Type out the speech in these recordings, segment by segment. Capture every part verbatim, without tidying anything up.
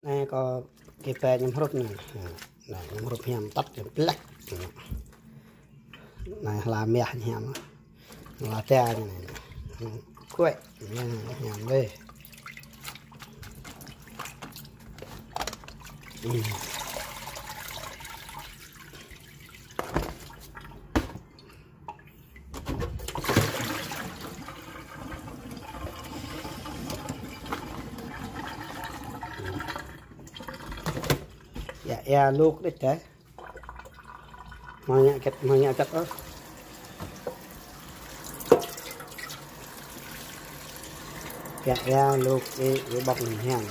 Anai kâo kơ pe ñăm hrup anai. Anai, ñăm hrup hiam tăt, hiam plek. Anai, hla mah hiam. Hla ta anai. Kuek. Anai, hiam dih. Ia, ia, luk đĕč tơ. Mă ñă kĕt, mă ñă kĕt ôh. Ia, ia, luk, ih, ih, ƀơ̆ng hiam.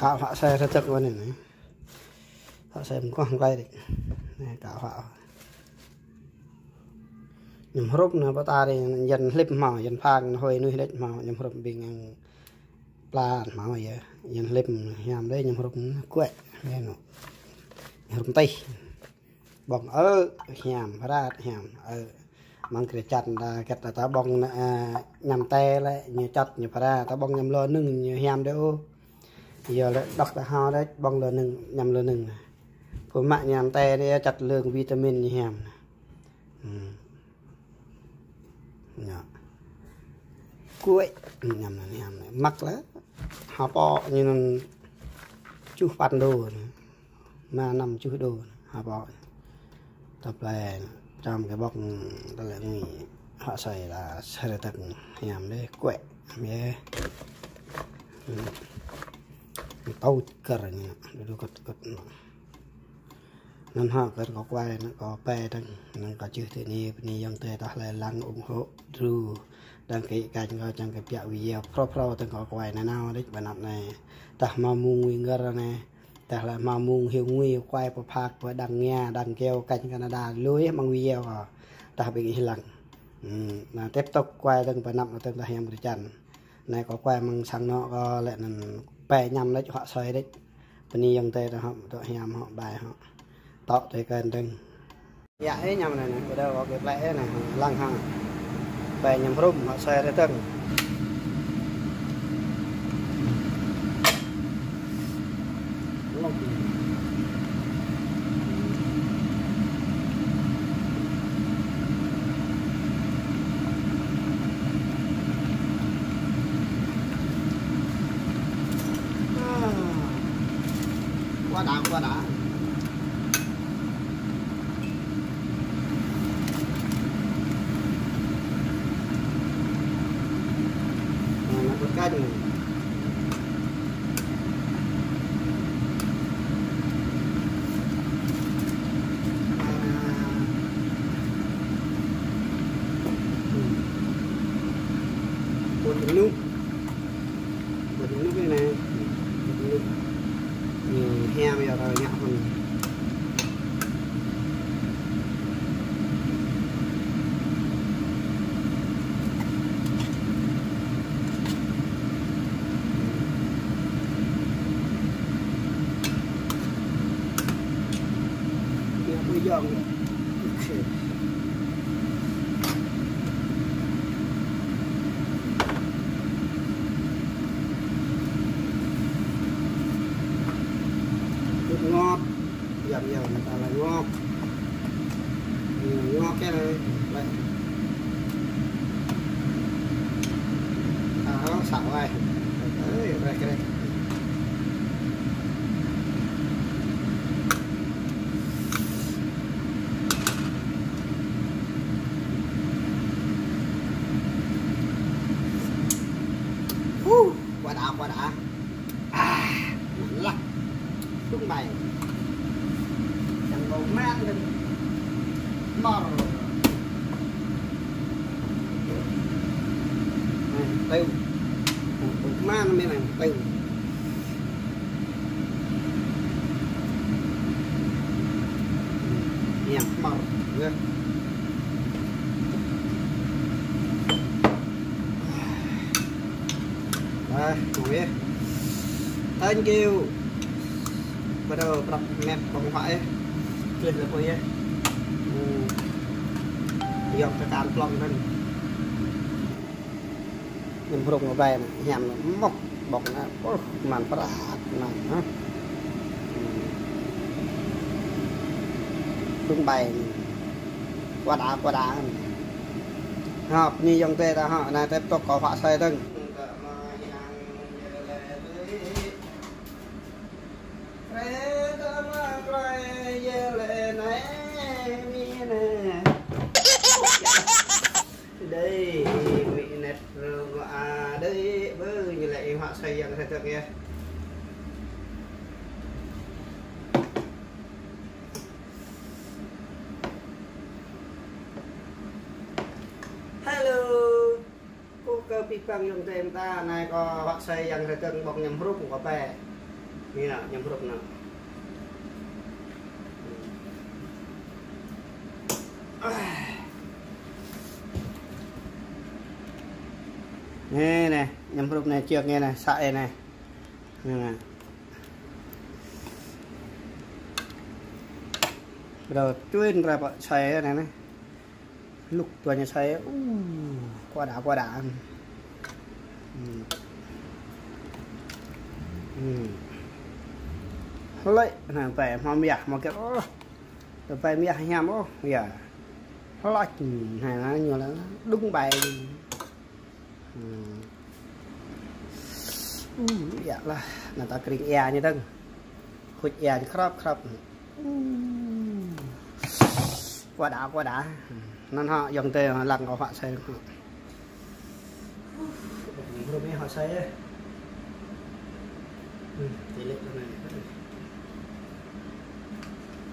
Khă hŏ asơi rơdơ̆k wơ̆n anai. Hŏ asơi mơguah mơguah đĕč. Anai khă hŏ. Ñăm hrup anai pơtô ri, yăn hlĭp hmâo, yăn phang anai hơi nuih đĕč hmâo, ñăm hrup ƀing yang pla hmâo yơh. Yăn hlĭp hiam đĕč, ñăm hrup kuek, anai nô. Ñăm hrup tih. Ƀơ̆ng ơ̆, hiam, prat, hiam, ơ̆. Mơ̆ng kơ čăt ta, kĕt ta, ta ƀơ̆ng, ơ, ñăm tê lĕ, ñu čăt, ñu pra, ta ƀơ̆ng ñăm lơ nưng, ñu hiam đĕ ôh. Yua lĕ đŏk ta hŏ đĕč, ƀơ̆ng lơ nưng, ñăm lơ nưng. Pô mă ñăm tê đĕ, čăt lương vitamin ñu hiam. Hmm. Ñu. Kuek, ñăm anai hiam. Măk lĕ, hơpô ñu anŭn čuh păn đô. Mă năm čuh đô, hơpô. Tơplơi, čăm kơ ƀơ̆ng, tơlơi ngui, hŏ asơi la, asơi rơdơ̆k, hiam đĕč, kuek, hiam yơh. Tâu kơr ñu, đu đu kơt kơt. Anŭn hă kơr kâo kuai, anŭn kâo pe dơ̆ng, anŭn kâo čih tơ anai, bơni ayŏng adơi tơlơi lăng ủng hộ, dru, đăng ký kênh kâo čang kơ pioh video pro pro dơ̆ng kâo kuai nanao đĕč ƀơi anăp anai. Tơdah hmâo mơ̆ng ngui ngơr anai. Tơdah lĕ hmâo mơ̆ng hyu ngui kuai pơphak pơđăng ña, đăng kêu kênh Canada lui mơ̆ng video kâo. Tơdah ƀing ih lăng. Hmm, anai tiếp tục kuai dơ̆ng ƀơi anăp anai dơ̆ng tơdah hiam kơ čăn. Anai kâo kuai mơ̆ng sang anŏ kâo lĕ anŭn pe ñăm đĕč hŏ asơi đĕč. Bơni ayŏng adơi tơdah hŏ, tơdah hiam hŏ, bai hŏ. Tŏ tui kênh dơ̆ng. Ia, ih, ñăm anai anai, ƀu djơ̆ kơ plĕ anai, lăng hăng. Pe ñăm hrup, hŏ asơi rơdơ̆k. Lŏk. À. Quá đã, quá đã. Anai, anai bột canh anai. À. Bột mì núc. Bột mì núc anai. Bột mì núc. Ñu hiam yơh kâo ngă hŏm. Ñu ƀu yŏng. Bột ngọt, dần dần người ta lại ngọt. Ngọt cái này, lại. À, nó xạo này. Đấy, đây, cái này. Hú, quá đã, quá đã. À, lắc. Tung bài. Chẳng có mang lên. Mò. Này, tiêu. Này, có mang lên này, tiêu. Nhạc mò. Ghê. Ơ, thank you. Bắt đầu prăp mẹt bông hoa ơ. Klih lĕ pô ơ. Yŏk kơ kan plŏng anŭn. Ñăm hrŭp ngă ƀai anai, hiam anai, mŏk ƀŏk anai, ôh, mơ̆n prăp mơ̆n, hă. Đŭng ƀai anai. Quá đã, quá đã. Hŏ, bơni ayŏng adơi ta hŏ, anai tơl tŏk kơ huă asơi dơ̆ng. Đây, mẹ nét rơ ngọ a, đây, bơ, ñu lĕ huă asơi yang sa tơk yơh. Hello. Kơ abih bang ayŏng adơi ta, anai kơ huă asơi yang sa tơk ƀŏk ñăm hrŭp kơ ƀai. Anai anai, ñăm hrŭp anai. Anai anai, ñăm hrŭp anai, čŏk anai anai, să anai anai. Anai anai. Bắt đầu trŭn ra pơ asơi anai anai. Lŭk tuai ñu asơi, uh, quá đã, quá đã. Ừm. Ừm. Hlơi, anai ƀai hmâo mơyah, hmâo kiăng, ôh. Tơ ƀai mơyah hiam, ôh, yơh. Hlơi, anai, anai, ñu lĕ, đŭng ƀai. Ừm. Uh, yơh lah, anai ta kring ia ñu dơ̆ng. Huč ia ñu krăp, krăp. Ừm. Quá đã, quá đã. Anŭn hŏ, ayŏng adơi lăng kơ huă asơi hŏ. Hrŭp anai huă asơi ơ. Ừm, tơlơi anai.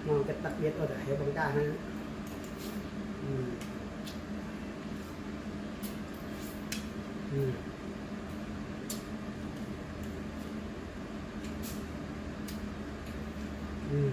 Mơ̆ng kơ đặc biệt ôh, dah, hê bơ̆ng kah anai. Ừm. Ừm. Ừm.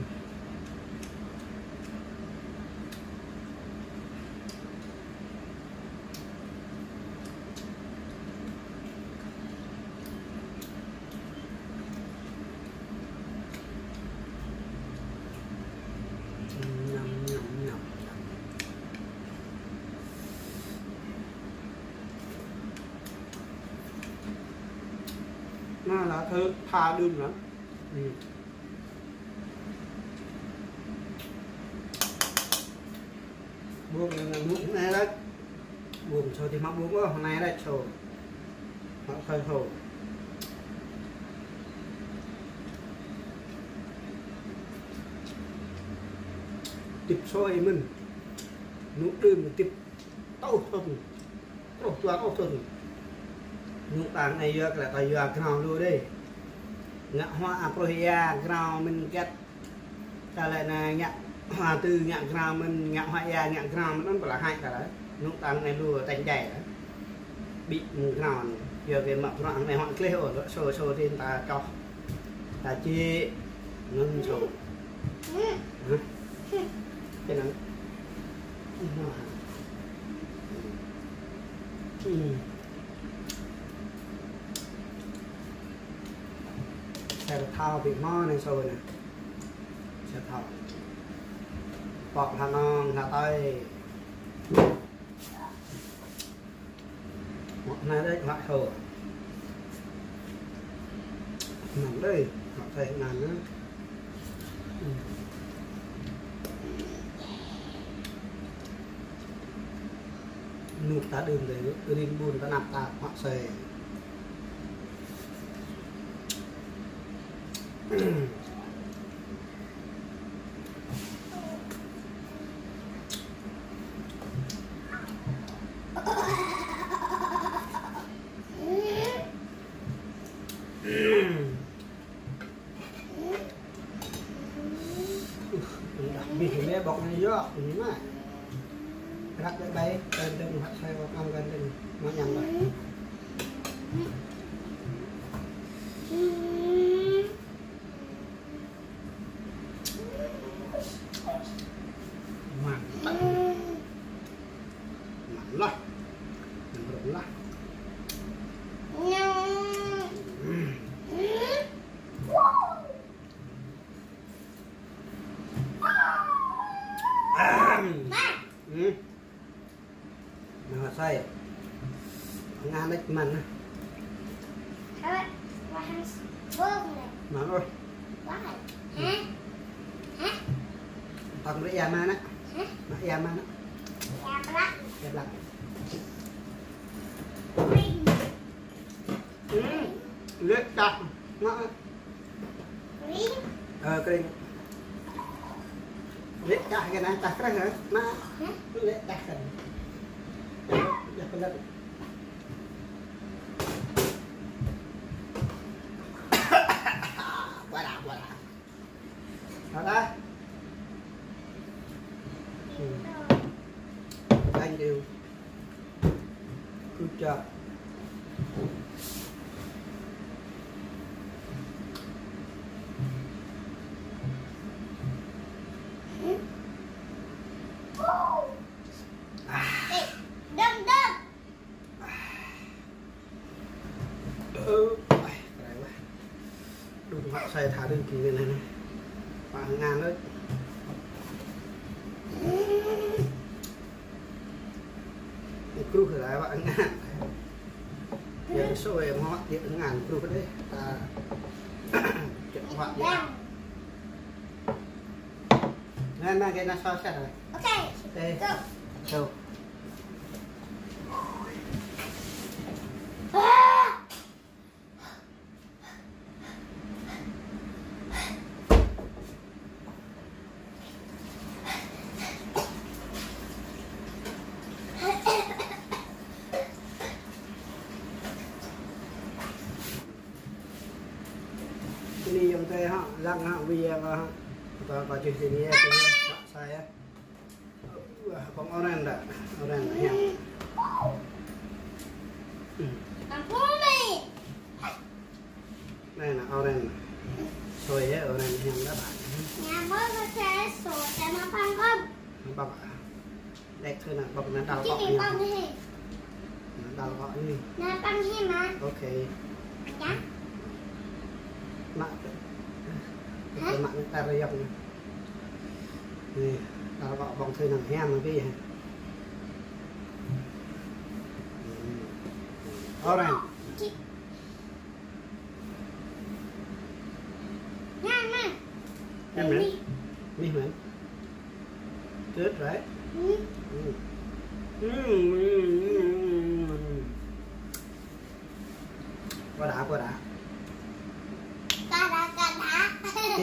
Ñăm, ñăm, ñăm, ñăm. Anai lĕ thâo tha đưm lăm. Ừm. Ƀuông anai, ƀuông anai lĕ. Ƀuông sô tĭ mă ƀuông ôh, anai lĕ sô. Mă thâo sô. Tĭp sô ih mơ̆n. Ñu đưm tĭp tŏh thŭn. Truh čuă ôh thŭn. Ñu đang anai yua kơ lĕ ta yua gơnam lu đơi. Ngă huă a pruh ia gơnam mơ̆n kiăt. Ta lĕ anai ngă huă tŭ ngă gơnam mơ̆n, ngă huă ia ngă gơnam mơ̆n, anŭn pơlă hăi ta lĕ. Ñu đang anai lu tañ jai lĕ. Ƀĭ mơ̆n gơnam. Yua kơ mă bruă anai huă klih ôh, sô sô tin ta čoh. Ta či ngăn sô. Hă? Cái nắng. Ừm. Sa thâo ƀĭ hmâo anai sô anai. Sa thâo. Pŏk hla nong, hla tơi. Mă anai đĕ, mă sô. Anŭn đơi, mă tơi anŭn anai. Ừm. Nuk ta đưm đơi, rin ƀun ta năp ta mă sê. Dah abih anai ƀŏk anai yơh, anai mă. Răk lĕ ƀai, kơnơ̆ng hăt sai ƀŏk ăm kơnơ̆ng. Mă ñăm ƀai. Mă. Mă lah. Mă lah. Ñăm. Hmm. Nao sai. Ngan đĕč mơ̆n. Hă? Wah, hăng s-, bông lĕ. Mơ̆n ôh. Wah. Hă? Hă? Tong brơi ia mă ană. Hă? Mă ia mă ană. Ia blak. Ia blak. Ring. Hmm, lĕ čah. Mă. Kring. Ơ, kring. Lĕ čah kơ anai, čah kreh hă? Mă. Hă? Lĕ čah kơ anai. Čah kơ anai. Ƀuh đa, ƀuh đa. Đó đó. Ừ. Thank you. Good job. Ê, đâm, đâm. Ơ, ai, krai wah. Đun hă sai tha đun kơ anai anai. Pă ngan đôč. Kruh rai pă ngan. Yang sôi mă tiăp ngan kruh đĕ. Ta čĕk mă tiăp. Anai, anai, kơ anai sa sat rai. Ok. Ê. Go. Go. Anai ayŏng adơi hă, lăng hă, wĭ hă. Ta pơčeh anai, hă, sai hă. Wah, bông oren đa. Oren hiam. Hmm. Ampun, Mi. Anai ană oren. Sôi hă, oren hiam đa ƀă. Nhà mới có xe sửa cho nó băng không? Nó ƀă. Đĕk thôi ană, bông ană đal kŏ hiam. Ană đal kŏ anai. Ană băng hiam hă? Ok. Hă? Mă. Hă? Mă ană tar yŏk anai. Anai, đal kŏ bông thơi năng hiam abih hă. Hmm. Oren. Hiam mơ̆n. Hiam mơ̆n. Amĭ mơ̆n. Good, right? Hmm. Hmm. Hmm. Ƀuh đa, ƀuh đa. Kơ đa, kơ đa.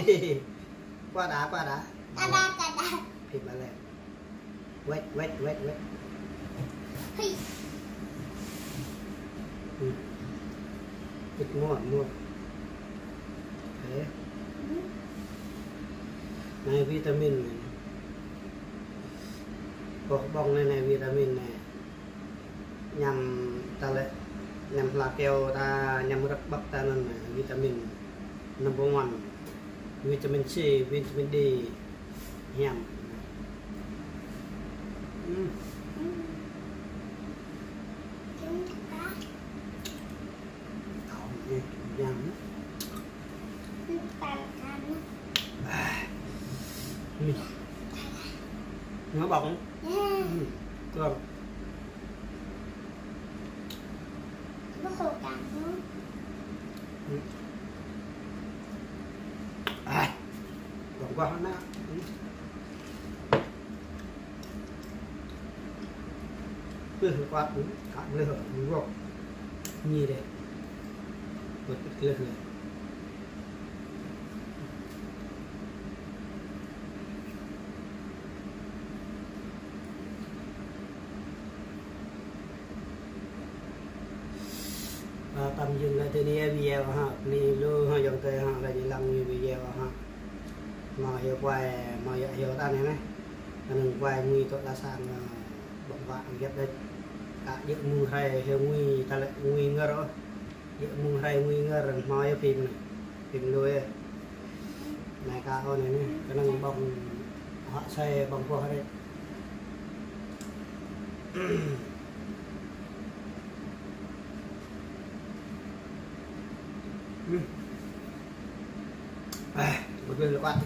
Ƀuh đa, ƀuh đa. Kơ đa, kơ đa. Phim ƀa lĕ. Wait, wait, wait, wait. Hei. Hmm. Ít mua, mua. Thế. Ừ. Anai vitamin anai. Ƀuh bông anai, anai vitamin anai. Ñăm ta lĕ, ñăm hla keo ta, ñăm rơ̆k ƀăk ta anŭn, vitamin number one. Vitamin C, vitamin D, hiam. Hmm. Thơm, hiam. Ah. Hmm. Ngó bông. Hmm. Tuang. Nó khô cạn nữa. Hmm. Ah. Bông bông ană. Hmm. Leh kuat, kak leh, ngok. Nyi deh. Buat leh leh. Ơ, tăm dưng lĕ tơ anai video hă, anai lu hă, ayŏng adơi hă, lĕ ñu lăng ñu video hă. Hmâo hyu kuai, hmâo yă hyu tan anai. Anŭn kuai ngui tŏ đa sang, ơ, ƀơ̆ng huă hơget đĕč. Kă djơ̆ mơ̆ng hrơi hyu ngui, ta lĕ ngui ngơr ôh. Djơ̆ mơ̆ng hrơi ngui ngơr, hmâo yă phim anai. Phim lu yă. Anai kơ ôn anai, kơnơ̆ng ƀơ̆ng huă sai ƀơ̆ng boh rai. Hmm. Ah, ƀu djơ̆ lĕ kuat.